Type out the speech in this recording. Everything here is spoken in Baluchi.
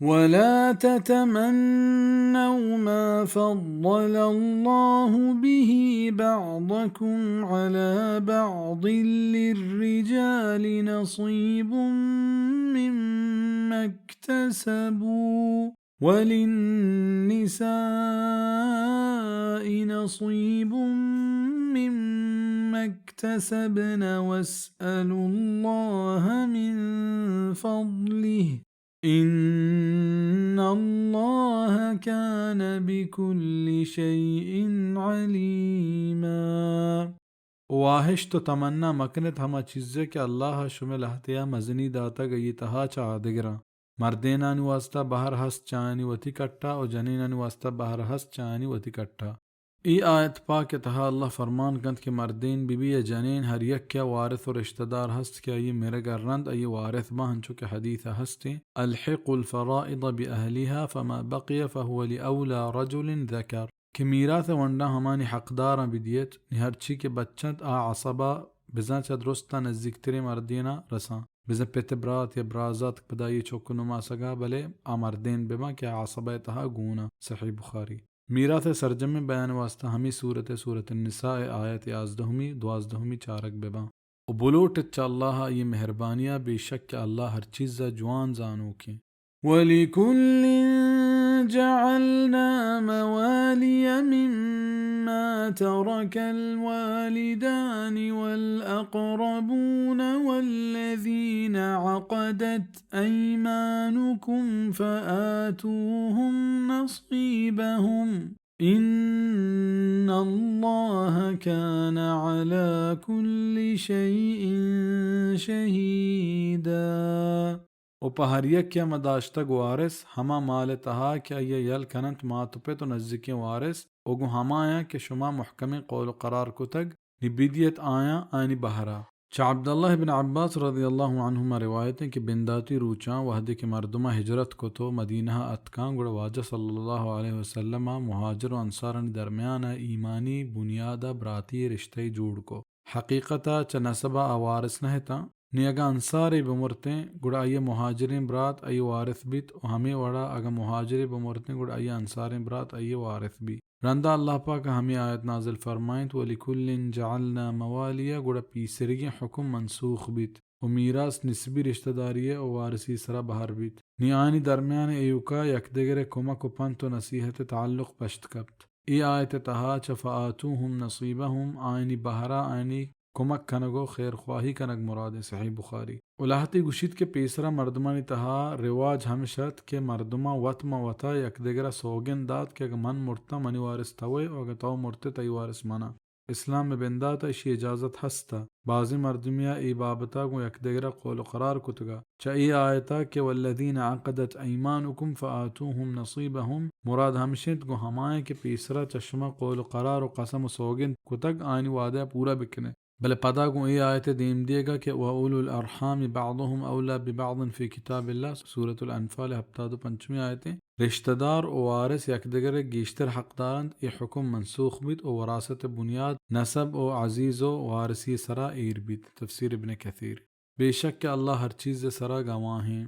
ولا تتمنوا ما فضل الله به بعضكم على بعض للرجال نصيب مما اكتسبوا وللنساء نصيب مما اكتسبن واسألوا الله من فضله إن الله كان بكل شيء عليما. واہشت و تمنا مکنت ہما چیزے کہ اللہ ء شمئے لہتیا مزنی داتگ، آئی تہا چہ آدگراں۔ مردینانی واسطہ بہر ہست چہ آیانی وتی کٹا و جنینانی واسطہ بہر ہست چہ آیانی وتی کٹا۔ اے آیت پاک ء تہا اللہ فرمان کنت کہ مردین بہ بی یا جنین ہر یکے ء وارث و رشتہ دار ہست کہ آئی مرگ ء رند آئی وارث باں، ہنچو کہ حدیث ء ہستیں، الحقوا الفرائض بأهلها فما بقي فهو لأولى رجل ذكر، کہ میراث ء ونڈاں ہمانی حقداراں بدیت، نی ہرچی کہ بچنت آ عصبہ بزاں چہ درستاں نزیکتریں مردیناں رساں، بزاں پت برات یا برازاتک پدا آئی چک نماسگا، بلے آ مردین بباں کہ آ عصبہ ء تہا گون آں۔ صحیح بخاری۔ میراث ء سرجمیں بیان ء واسطہ ہمے سورت ء سورت النساء ء آیت یازدہمی، دوازدہمی چارگ بہ باں۔ و بلوٹت چہ اللہ ء آئی مہربانی ء، بے شک کہ اللہ ہر چیز ء جوان زانوکیں۔ ولكل جعلنا موالي مما ترك الوالدان والأقربون والذين عقدت أيمانكم فآتوهم نصيبهم إن الله كان على كل شيء شهيدا۔ و پہ ہر یکے ء ما داشتگ وارث ہما مال ء تہا کہ آئی ء یل کننت مات و پت و نزیکیں وارث، و گوں ہمایاں کہ شما محکمیں قول و قرار کتگ، نی بدیت آیاں آیانی بہرا۔ چہ عبداللہ ابن عباس رضی اللہ عنہما روایت انت کہ بنداتی روچاں وہدے کہ مردماں ہجرت کت و مدینہ ء اتکاں، گڑا واجہ صلی اللہ علیہ وسلم ء مہاجر و انصارانی درمیان ء ایمانی بنیاد ء براتی رشتہ جوڑ کو۔ حقیقت ء چہ نسب ء آ وارث نہ اتاں۔ نی اگاں انصارے بمرتیں، گڑا آئی ء مہاجریں برات آئی وارث بیت و ہمے وڑا اگاں مہاجرے بمرتیں، گڑا آئی ء انصاریں برات آئی وارث بیت۔ رندا اللہ پاک ء ہمے آیت نازل فرمائینت، ولکل جعلنا موالی، گڑا پیسریگیں حکم منسوخ بیت و میراث نسبی رشتہ داری ء و وارثی سرا بہر بیت۔ نی آیانی درمیان ایوکا یکدگر ء کمک و پنت و نصیحت ء تعلق پشت کپت۔ اے آیت ء تہا چہ فآتوہم نصیبہم، آیانی بہرا آیانی کمک کنگ و خیرخواہی کنگ مرادیں۔ صحیح بخاری۔ و لہتے گوشیت کہ پیسرا مردمانی تہا رواج ہمش ات کہ مردماں وت ماں وتا یکدگرا سوگند دات کہ اگہ من مرتاں منی وارث توئے و اگہ تو مرتے تئی وارث منا۔ اسلام ء بندات ء اشی اجازت ہست ء۔ بازیں مردمیا اے بابتا گوں یکدگرا قول و قرار کتگا۔ چہ اے آیتا کہ والذین عقدت ایمانکم فآتوہم نصیبہم مراد ہمش انت گوں ہمایاں کہ پیسرا چہ شما قول و قرار و قسم و سوگند کتگ آیانی وعدہ ء پورا بکنے۔ بلے پدا گوں اے آیت ء دیم دیگا کہ وأولو الأرحام بعضهم أولى ببعض في كتاب الله، سورة الأنفال ہپتاد و پنچمی آیت انت، رشتہ دار و وارث یکدگر ء گیشتر حقدار انت، اے حکم منسوخ بیت و وراثت ء بنیاد نسب و عزیز و وارثی ء سرا ایر بیت۔ تفسیر ابن کثیر۔ بے شک کہ اللہ ہر چیز ء سرا گواہیں۔